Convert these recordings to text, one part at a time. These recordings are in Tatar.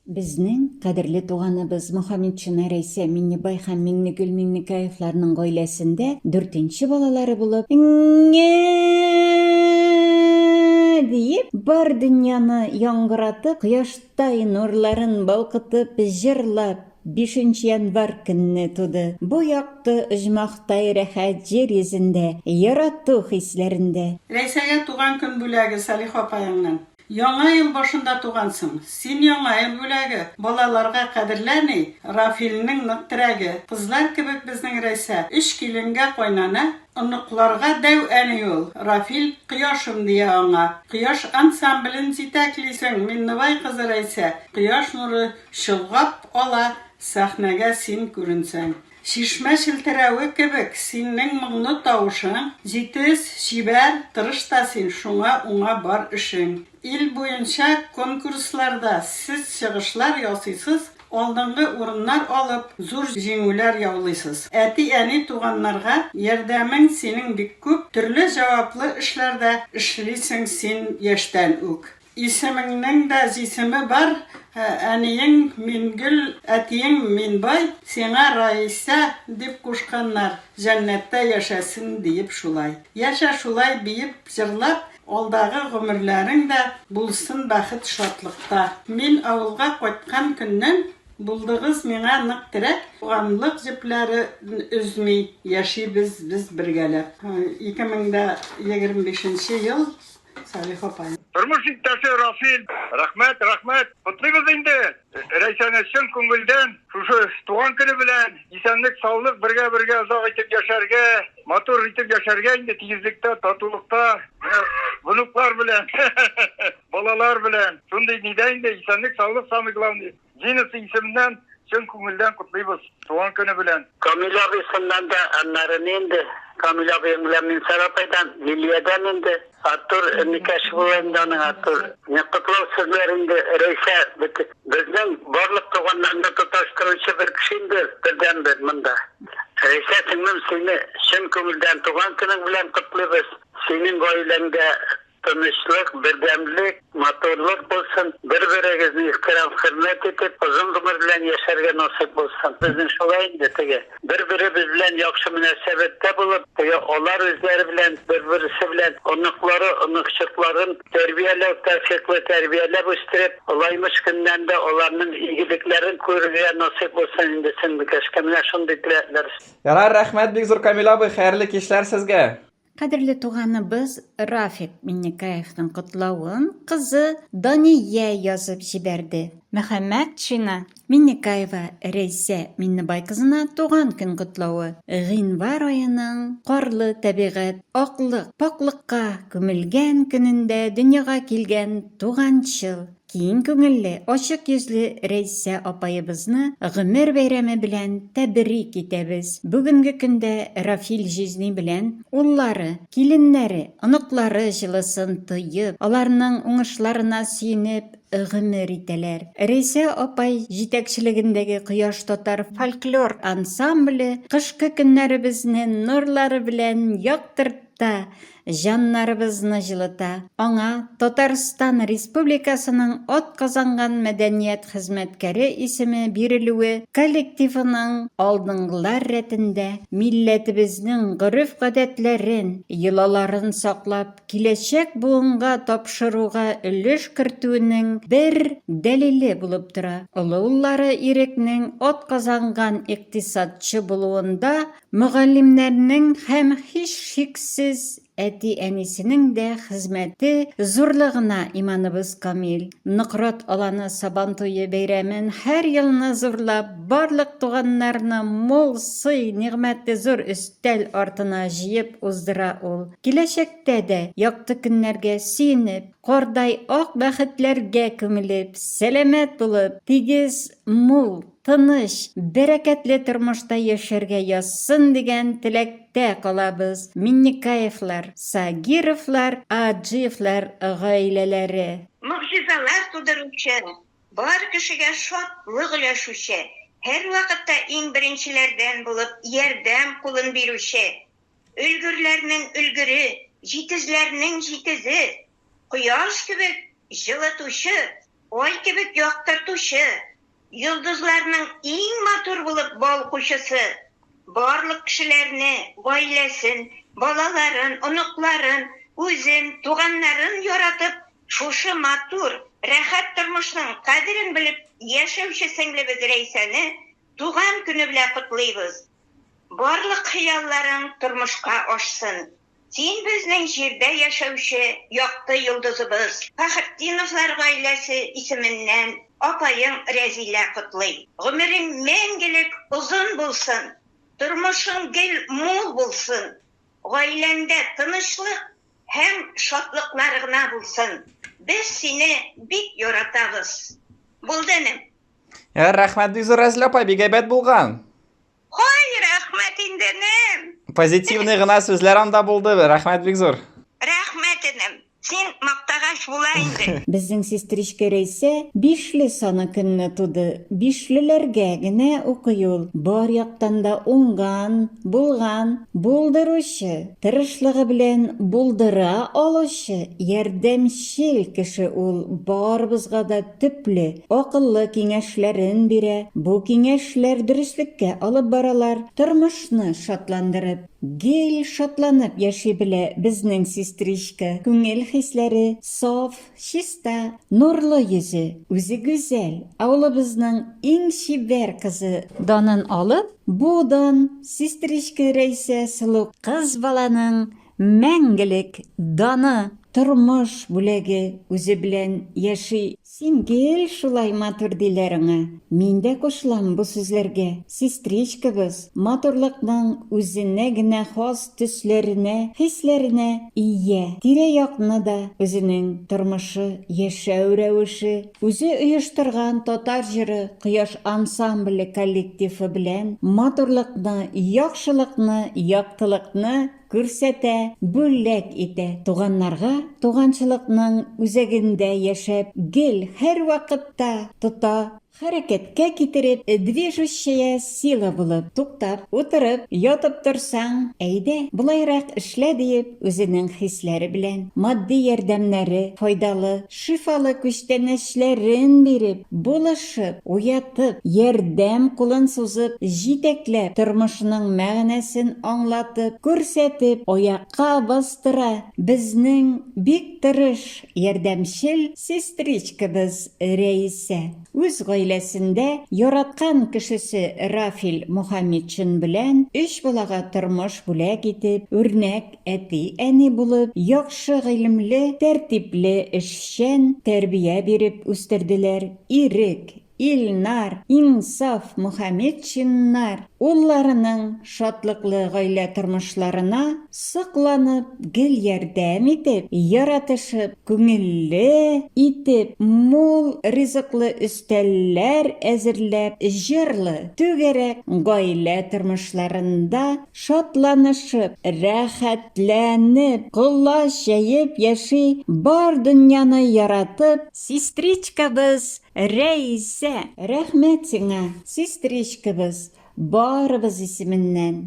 Безнең кадерле туганыбыз Мөхәммәтшина Рәйсә Миннебай һәм Миңнегөл Миңнекаевларның гаиләсендә дүртенче балалары булып, Ңә диеп, бар дөньяны яңгыратып, кояштай нурларын балкытып, җырлап, бишенче январь көнне туды. Бу якты оҗмахтай рәхәт җир йөзендә, ярату хисләрендә. Рәйсәгә туган көн бүләге Салих апаеңнан. Яңа ел башында тугансың. Син Яңа ел бүләге. Балаларга кадерле әни, Рафилнең нык терәге. Кызлар кебек безнең Рәйсә. Өч киленгә кайнана, оныкларга дәү әни ул. Рафил, кояшым дия аңа. Кояш ансамблен җитәклисең, Миннебай кызы Рәйсә. Кояш нуры чолгап ала, сәхнәгә син күренсәң. Чишмә челтерәве кебек синең моңлы тавышың, Җитез, чибәр, тырыш та син, шуңа уңа бар эшең. Ил буенча конкурсларда сез чыгышлар ясыйсыз, Алдынгы урыннар алып, зур җиңүләр яулыйсыз. Әти-әни, туганнарга ярдәмең синең бик күп, Төрле җаваплы эшләрдә эшлисең син яшьтән үк. Исемеңнең дә җисеме бар, әниең Мингөл, әтиең Минбай, сиңа Раисә дип кушканнар, җәннәттә яшәсен диеп шулай. Яшә шулай биеп, җырлап, алдагы гомерләрең дә булсын бәхет-шатлыкта. Мин авылга кайткан көннән булдыгыз миңа нык терәк, туганлык җепләрен өзми яшибез без бергәләп. 2025 нче ел Салих апай. Тормыш иптәше Рафил, рәхмәт, рәхмәт. Котлыйбыз инде Рәйсәне чын күңелдән шушы туган көне белән. Исәнлек, саулык, бергә-бергә озак итеп яшәргә, матур итеп яшәргә инде тигезлектә, татулыкта, менә внуклар белән, балалар белән. Шундый нидә инде исәнлек, саулык самый главный. Зинасы исеменнән чын күңелдән котлыйбыз туган көне белән. Камил абыйсыннан да, аннары ни инде, Камил абыең белән Минсар апайдан, Лилиядән инде, Артур энекәше була инде аның, Артур. Ни котлау сүзләре инде, Рәйсә, безнең барлык туганнарны тоташтыручы бер кеше инде, бердәнбер монда. Рәйсә сеңлем, сине чын күңелдән туган көнең белән котлыйбыз. Синең гаиләңдә Тынычлык, бердәмлек, матурлык булсын, бер-берегезне ихтирам, хөрмәт итеп, озын гомер белән яшәргә насыйп булсын. Безнең шулай инде теге, бер-беребез белән яхшы мөнәсәбәттә булып, теге алар үзләре белән, бер-берсе белән оныклары, оныкчыкларын тәрбияләү, тәүфыйклы тәрбияләп үстереп, олаймыш көннән дә аларның игелекләрен күрергә насыйп булсын инде сеңлекәшкә. Менә шундый теләкләр. Ярар, рәхмәт бик зур, Камил абый, хәерле кичләр сезгә! Кадерле туганыбыз Рафик Миннекаевның котлавын кызы Дания язып җибәрде. Мөхәммәтшина Миннекаева Рәйсә Миннебай кызына туган көн котлавы. Гыйнвар аеның карлы табигать, аклык, пакълыкка күмелгән көнендә дөньяга килгән туганчыл, Киң күңелле, ачык йөзле Рәйсә апаебызны гомер бәйрәме белән тәбрик итәбез. Бүгенге көндә Рафил җизни белән уллары, киленнәре, оныклары җылысын тоеп, аларның уңышларына сөенеп гомер итәләр. Рәйсә апай җитәкчелегендәге Кояш татар фольклор ансамбле кышкы көннәребезне нурлары белән яктыртта, җаннарыбызны җылыта. Аңа Татарстан Республикасының атказанган мәдәният хезмәткәре исеме бирелүе коллективының алдынгылар рәтендә милләтебезнең гореф-гадәтләрен, йолаларын саклап, киләчәк буынга тапшыруга өлеш кертүенең бер дәлиле булып тора. Олы уллары Ирекнең атказанган икътисадчы булуында Мөгаллимнәрнең һәм, һичшиксез, әти-әнисенең дә хезмәте зурлыгына иманыбыз камил. Нократ Аланы Сабан туе бәйрәмен һәр елны зурлап, барлык туганнарны мул сый-нигъмәтле зур өстәл артына җыеп уздыра ул. Киләчәктә дә якты көннәргә сөенеп, кардай ак бәхетләргә күмелеп, сәламәт булып, тигез, мул, Тыныч, бәрәкәтле тормышта яшәргә язсын дигән теләктә калабыз, Миннекаевлар, Сагировлар, Аджиевлар гаиләләре. Могҗизалар тудыручы, бар кешегә шатлык өләшүче, һәрвакытта иң беренчеләрдән булып ярдәм кулын бирүче, өлгерләрнең өлгере, җитезләрнең җитезе, кояш кебек җылытучы. ай кебек яктыртучы, йолдызларның иң матур булып балкучысы, барлык кешеләрне, гаиләсен, балаларын, оныкларын, үзен, туганнарын яратып, шушы матур, рәхәт тормышның кадерен белеп яшәүче сеңлебез Рәйсәне туган көне белән котлыйбыз. Барлык хыялларың тормышка ашсын. Син безнең җирдә яшәүче якты йолдызыбыз. Фәхретдиновлар гаиләсе исеменнән апаең Рәзилә котлый. Гомерең мәңгелек озын булсын, тормышың гел мул булсын, гаиләңдә тынычлык һәм шатлыклар гына булсын. Без сине бик яратабыз. Булды, энем. Рәхмәт бик зур, Рәзилә апай, бик әйбәт булган. Ой, рәхмәт инде, энем. Позитивный гына сүзләр анда булды. Рәхмәт бик зур. Рәхмәт, энем. Син мактагач була инде. Безнең сестричка Рәйсә бишле саны көнне туды. Бишлеләргә генә укый ул. Бар яктан да уңган, булган, булдыручы, тырышлыгы белән булдыра алучы, ярдәмчел кеше ул. Барыбызга да төпле, акыллы киңәшләрен бирә, бу киңәшләр дөреслеккә алып баралар, тормышны шатландырып, гел шатланып яши белә безнең сестричка, күңел хисләре саф, чиста, нурлы йөзе, үзе гүзәл, авылыбызның иң чибәр кызы данын алып, бу дан сестричка Рәйсә сылу кыз баланың Мәңгелек даны, тормыш бүләге үзе белән яши. Син гел шулай матур, диләр аңа. Мин дә кушылам бу сүзләргә. Сестричкабыз матурлыкның үзенә генә хас төсләренә, хисләренә ия. Тирә-якны да үзенең тормышы, яшәү рәвеше, үзе оештырган Татар җыры Кояш ансамбле коллективы белән матурлыкны, яхшылыкны, яктылыкны Күрсәтә, бүләк итә. Туганнарга туганчылыкның үзәгендә яшәп, гел, һәрвакытта тота, хәрәкәткә китереп, движущая сила булып, туктап, утырып, ятып торсаң, әйдә, болайрак эшлә диеп, үзенең хисләре белән, матди ярдәмнәре, файдалы, шифалы күчтәнәчләрен биреп, булышып, уятып, ярдәм кулын сузып, җитәкләп, тормышның мәгънәсен аңлатып, күрсәтеп, аякка бастыра безнең бик тырыш, ярдәмчел сестричкабыз Рәисә. Үз гаиләсендә яраткан кешесе Рафил Мухаметшин белән өч балага тормыш бүләк итеп, үрнәк Әти-әни булып, яхшы гыйлемле, тәртипле, эшчән тәрбия биреп үстерделәр. Ирек, Илнар, Инсаф Мухаметшиннар улларының шатлыклы гаилә тормышларына сокланып, гел ярдәм итеп, яратышып, күңелле итеп, мул ризыклы өстәлләр әзерләп, җырлы, түгәрәк гаилә тормышларында Шатланышып, рәхәтләнеп, колач җәеп яши, бар дөньяны яратып, сестричкабыз Рәйсә! Рәхмәт сиңа, сестричкабыз, барыбыз исеменнән!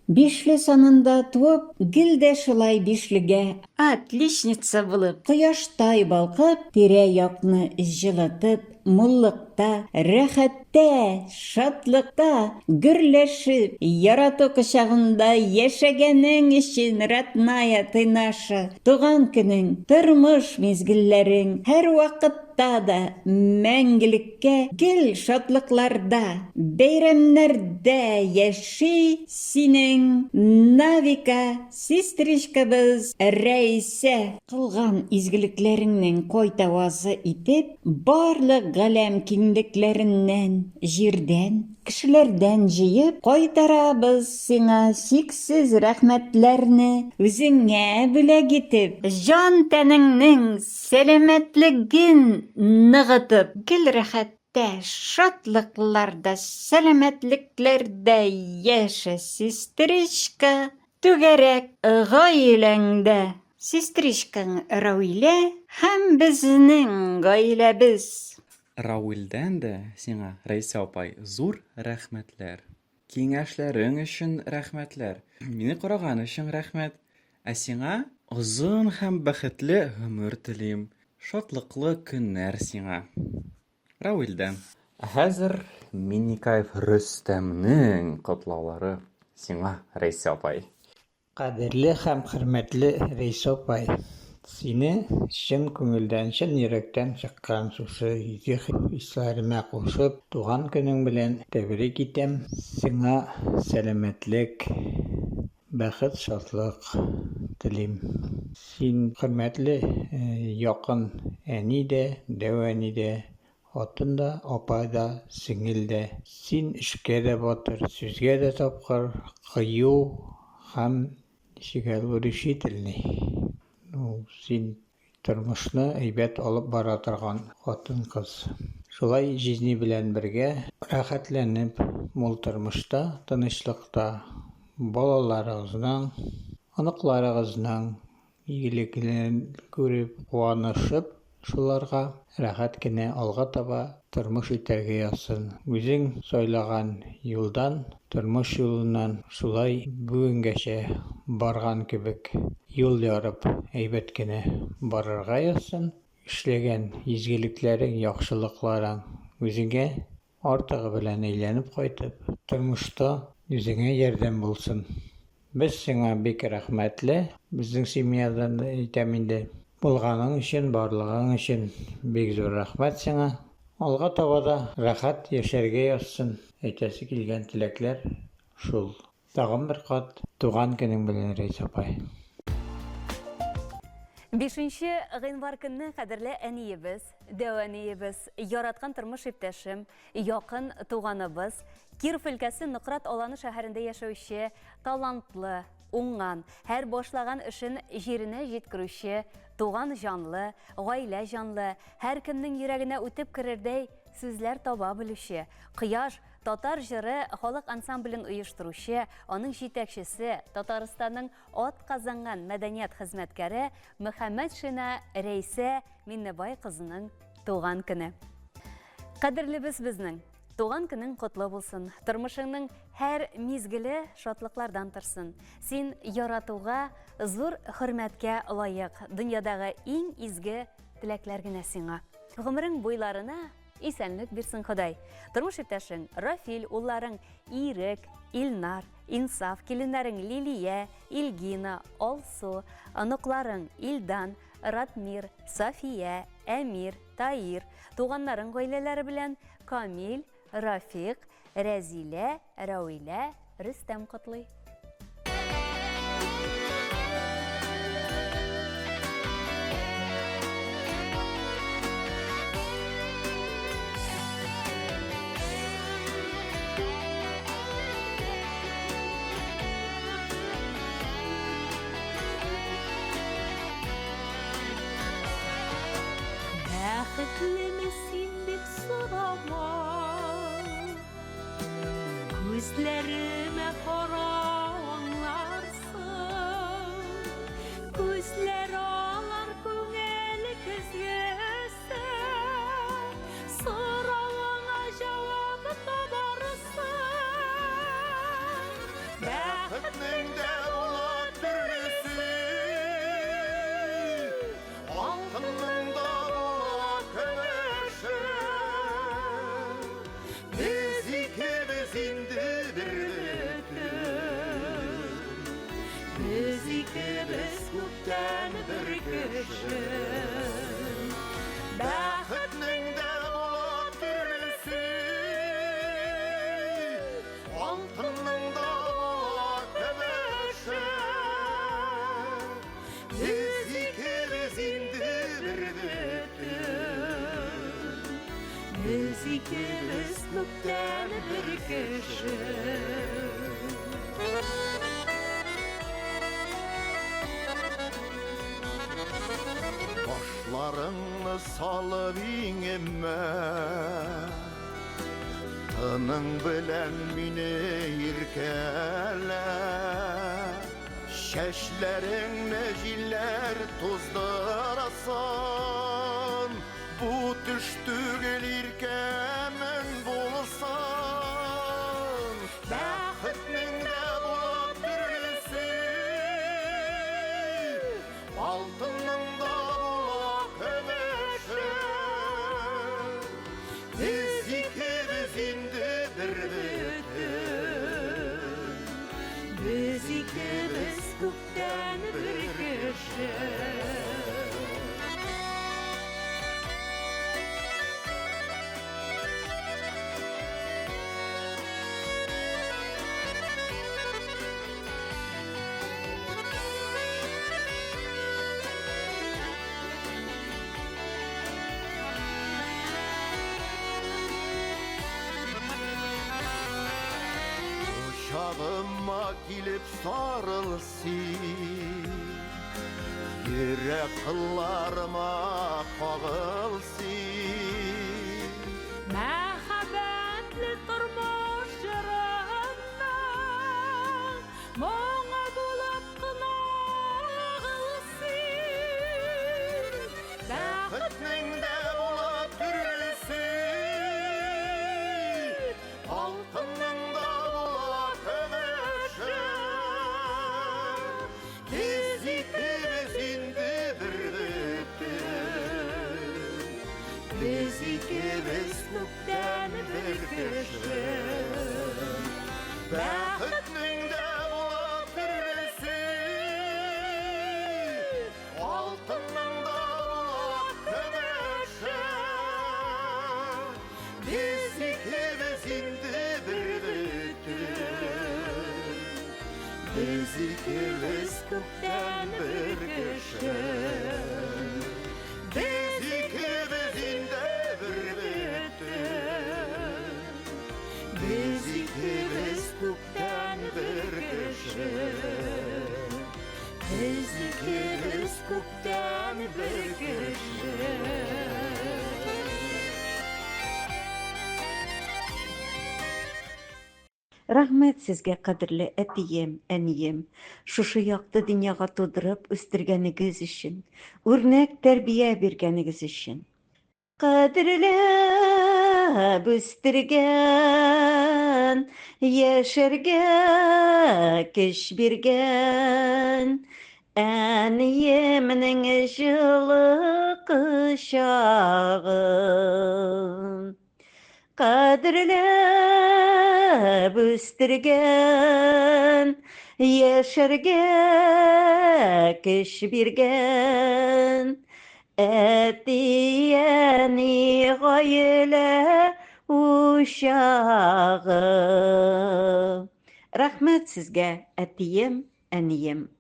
Бишле санында туып, гел дә шулай бишлегә отличница булып, кояштай балкып, тирә-якны җылытып, муллыкта, рәхәттә, шатлыкта, гөрләшеп, ярату кочагында яшәгәнең өчен, родная ты наша, туган көнең, тормыш мизгелләрең һәрвакытта да мәңгелеккә гел шатлыкларда, бәйрәмнәрдә яши синең Навика сестричкабыз Рәйсә! Кылган изгелекләреңнең кайтавазы итеп, барлык галәм киңлекләреннән, җирдән, кешеләрдән җыеп кайтарабыз сиңа чиксез рәхмәтләрне, үзеңә бүләк итеп, җан-тәнеңнең сәламәтлеген ныгытып, гел рәхәттә, шатлыкларда, сәламәтлекләрдә яшә, сестричка! Түгәрәк гаиләңдә. Сестричкаң Рауилә һәм безнең гаиләбез. Рауилдән дә сиңа, Рәйсә апай, зур рәхмәтләр. Киңәшләрең өчен рәхмәтләр. Мине караган өчен рәхмәт. Ә сиңа озын һәм бәхетле гомер телим. Шатлыклы көннәр сиңа. Рауилдән. Ә хәзер Миннекаев Рөстәмнең котлаулары сиңа, Рәйсә апай. Кадерле һәм хөрмәтле Рәйсә апай! Сине чын күңелдән, чын йөрәктән чыккан шушы изге хисләремә кушып, туган көнең белән тәбрик итәм. Сиңа сәламәтлек, бәхет, шатлык телим. Син хөрмәтле, якын әни дә, дәү әни дә, хатын да, апа да, сеңел дә. Син эшкә дә батыр, сүзгә дә тапкыр, кыю һәм, ничек әле бу, решительный. Ну, син тормышны әйбәт алып бара торган хатын-кыз. Шулай җизни белән бергә рәхәтләнеп, мул тормышта, тынычлыкта балаларыгызның, оныкларыгызның Игелекләрен күреп, куанышып, шуларга рәхәт кенә алга таба тормыш итәргә язсын. Үзең сайлаган юлдан, тормыш юлыннан шулай бүгенгәчә барган кебек юл ярып, әйбәт кенә барырга язсын. Эшләгән изгелекләрең, яхшылыкларың үзеңә артыгы белән әйләнеп кайтып, тормышта үзеңә ярдәм булсын. Без сиңа бик рәхмәтле, безнең семьядан әйтәм инде. Булганың өчен, барлыгың өчен бик зур рәхмәт сиңа. Алга таба да рәхәт яшәргә язсын. Әйтәсе килгән теләкләр шул. Тагын бер кат туган көнең белән, Рәйсә апай! Бишенче гыйнвар көнне кадерле әниебез, дәү әниебез, яраткан тормыш иптәшем, якын туганыбыз, Киров өлкәсе Нократ Аланы шәһәрендә яшәүче талантлы, уңган, һәр башлаган эшен җиренә җиткерүче, туган җанлы, гаилә җанлы, һәркемнең йөрәгенә үтеп керердәй сүзләр таба белүче, кояш, Татар җыры халык ансамблен оештыручы, аның җитәкчесе, Татарстанның атказанган мәдәният хезмәткәре Мөхәммәтшина Рәйсә Миннебай кызының туган көне. Кадерлебез безнең! Туган көнең котлы булсын! Тормышыңның һәр мизгеле шатлыклардан торсын. Син яратуга, зур хөрмәткә лаек, дөньядагы иң изге теләкләр генә сиңа. Гомерең буйларына Исәнлек бирсен Ходай. Тормыш иптәшең Рафил, улларың Ирек, Илнар, Инсаф, киленнәрең Лилия, Илгина, Алсу, оныкларың Илдан, Ратмир, Сафия, Әмир, Таир, туганнарың гаиләләре белән Камил, Рафик, Рәзилә, Рәвилә, Рөстәм котлый. Бәхетлеме син дип сорама. Күзләремә кара аңларсың. Күзләр алар күңел көзгесе. Соравыңа җавап табарсың. Бәхетнең дә була төрлесе. Алтынның да була көмеше. Без икебез инде бер бөтен. Без икебез күптән бер кеше. Бәхетнең дә була төрлесе. Алтынның да була көмеше. Без икебез инде бер бөтен. Без икебез күптән бер кеше. Башларыңны салып иңемә, Тының белән мине иркәлә. Чәчләреңне җилләр туздырасын, Бу төш түгел иркәмең булсын. Бәхетнең дә була төрлесе, Алтынның да була көмеше. Кочагыма килеп сарыл син. Йөрәк кылларыма кагыл син. Мәхәббәтле тормыш җырының моңы булып кына агыл син. Бәхетнең дә була төрлесе, алтынның да була көмеше. Без икебез инде бер бөтен, без икебез күптән бер кеше. Бәхетнең дә була төрлесе, алтынның да була көмеше. Без икебез инде бер бөтен, без икебез күптән бер кеше. Без икебез инде бер бөтен, без икебез күптән бер кеше. Без икебез күптән бер кеше. Рәхмәт сезгә, кадерле әтием, әнием, шушы якты дөньяга тудырып үстергәнегез өчен, үрнәк тәрбия биргәнегез өчен. Кадерләп үстергән, яшәргә көч биргән әниемнең җылы кочагын. Кадерләп үстергән, яшәргә көч биргән әти-әни гаилә учагы. Рәхмәт сезгә, әтием, әнием.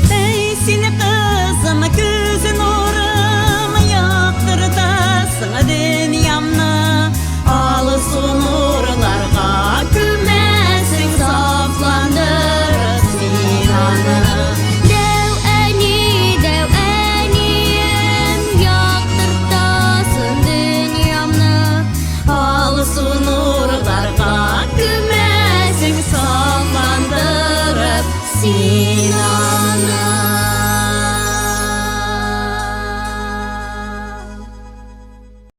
Әй, син, кызым, күз нурым, яктыртасың дөньямны. Алсу нурларга күмәсең, сафландырып син аны. Дәү әни, дәү әнием, яктыртасың дөньямны. Алсу нурларга күмәсең, сафландырып син.